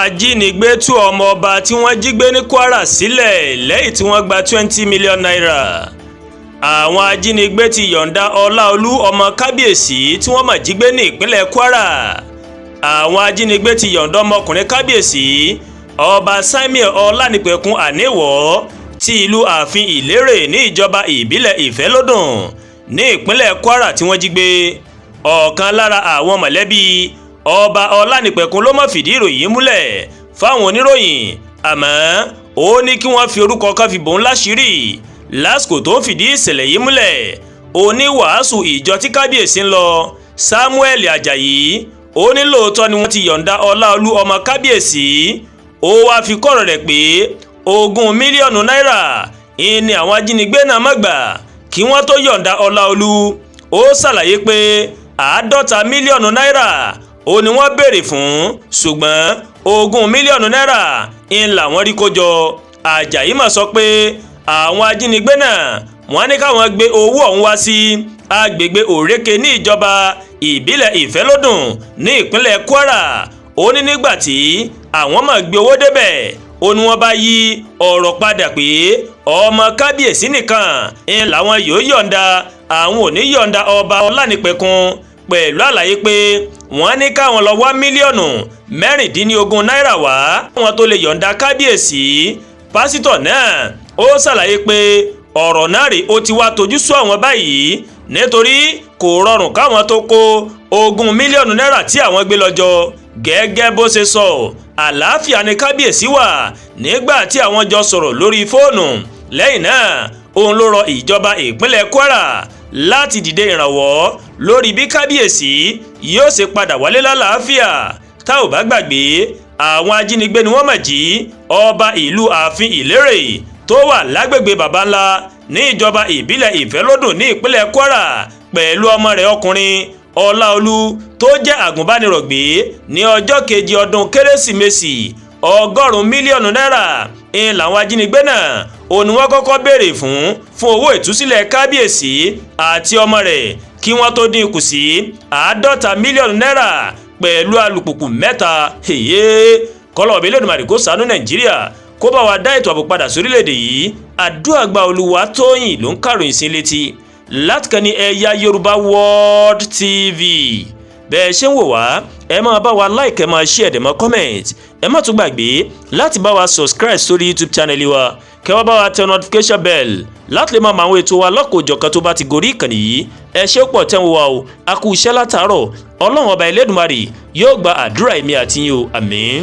Ajínigbé tú ọmọọba tí wọ́n jí gbé ní Kwara sílẹ̀ lẹ́yìn tí wọ́n gba ₦20 million. Àwọn ajínigbé ti yọ̀ǹda Ọláolú, ọmọ kábíyèsí tí wọ́n mà jí gbé ní ìpínlẹ̀ Kwara. Àwọn ajínigbé ti yọ̀ǹda ọmọkùnrin kábíyèsí, Ọba Samuel Ọlánìpẹ̀kun Àníwọ̀ ti ìlú Ààfin Ìlérè ní ìjọba ìbílẹ̀ Ìfẹ́lódùn ní ìpínlẹ̀ Kwara tí wọ́n jí gbé. Ọ̀kan lára àwọn mọ̀lẹ́bí Ọba Ọlánìpẹ̀kun ló mọ̀ fìdí ìròyìn múlẹ̀ fáwọn oníròyìn, àmọ́ ó ní kí wọ́n fi orúkọ kan fi bòun láṣìírí lásìkò tó ń fìdí ìṣẹ̀lẹ̀ yìí múlẹ̀. Oníwàásù ìjọ tí kábíyèsí ń lọ, Samuel Ajayi, ó ní lóòótọ́ ni wọ́n ti yọ̀ǹda Ọláolú, ọmọ kábíyèsí. Ó wáá fi kọ́rọ̀ rẹ̀ pé ₦20 mílíọ̀nù ìní àwọn ajínigbé náà má gbà kí wọ́n tó yọ̀ǹda Ọláolú. Ó ṣàlàyé pé ₦50 mílíọ̀nù ó ní wọ́n béèrè fún, ṣùgbọ́n ₦20 mílíọ̀nù ń làwọn rí kó jọ. Àjàyí mà sọ pé àwọn ajínigbé náà, wọ́n ní káwọn gbé owó ọ̀hún wá sí agbègbè Òrékè ní ìjọba ìbílẹ̀ Ìfẹ́lódùn ní ìpínlẹ̀ Kwara. Ó ní nígbà tí àwọn máa gbé owó débẹ̀, ó ní wọ́n bá yí ọ̀rọ̀ padà pé ọmọ kábíyèsí nìkan ń làwọn yóò yọ̀ǹda, àwọn ò ní yọ̀ǹda Ọba Ọlánìpẹ̀kun, pẹ̀lú àlàyé pé wọ́n ní káwọn lọ wá ₦16 mílíọ̀nù wá wọn tó lè yọ̀ǹda kábíyèsí. Pásítọ̀ náà ó ṣàlàyé pé ọ̀rọ̀ náà rèé, ó ti wá tojú sú àwọn báyìí, nítorí kò rọrùn káwọn tó kó ₦20 mílíọ̀nù tí àwọn gbé lọ́jọ́. Gẹ́gẹ́ bó ṣe sọ, àlàáfíà ni kábíyèsí wà nígbà tí àwọn jọ sọ̀rọ̀ lórí fóònù. Lẹ́yìn náà, òun ló rọ ìjọba ìpínlẹ̀ Kwara láti dìde ìrànwọ́ lórí bí kábíyèsí yóò ṣe padà wálé lálàáfíà. Tá ò bá gbàgbé, àwọn ajínigbé ni wọ́n mọ̀ jí ọba ìlú Ààfin Ìlérè tó wà lágbègbè Baba Ńlá ní ìjọba ìbílẹ̀ Ìfẹ́lódùn ní ìpínlẹ̀ Kwara pẹ̀lú ọmọ rẹ̀ ọkùnrin Ọláolú tó jẹ́ àgùnbánirọ̀ gbé ní ọjọ́ kejì ọdún Kérésìmesì. ₦100 mílíọ̀nù ń làwọn ajínigbé náà ò ní wọ́n kọ́kọ́ béèrè fún owó ìtúsílẹ̀ kábíyèsí àti ọmọ rẹ̀, kí wọ́n tó dín kù sí ₦50 mílíọ̀nù pẹ̀lú alùpùpù mẹ́ta. Èyí kọ́lọ̀ ọ̀bẹ Elédùmarè kó ṣàánú Nàìjíríà, kó bá wa dá ètò ààbò padà sórílẹ̀-èdè yìí. Àdúrà gba. Olúwatóyìn ló ń kàròyìn sí létí láti kàn ní Ẹ̀yà Yorùbá World TV. Bẹ́ẹ̀ ṣe ń wò wá, ẹ máa bá wa like, ẹ máa share, ẹ máa comment. Ẹ má tún gbàgbé láti bá wa subscribe sórí YouTube channel wa, kẹ́ wá bá wa tẹ notification bell láti lè máa mọ àwọn ètò wa lọ́kọ̀ọ́jọ̀kan tó bá ti gorí ìkànnì yìí. Ẹ ṣé pọ̀ tẹ́ ń wò wá o. A kú iṣẹ́ látàárọ̀. Ọlọ́run Ọba Ẹlẹ́dùnmarè yóò gba àdúrà èmi àti yín o. Àmín.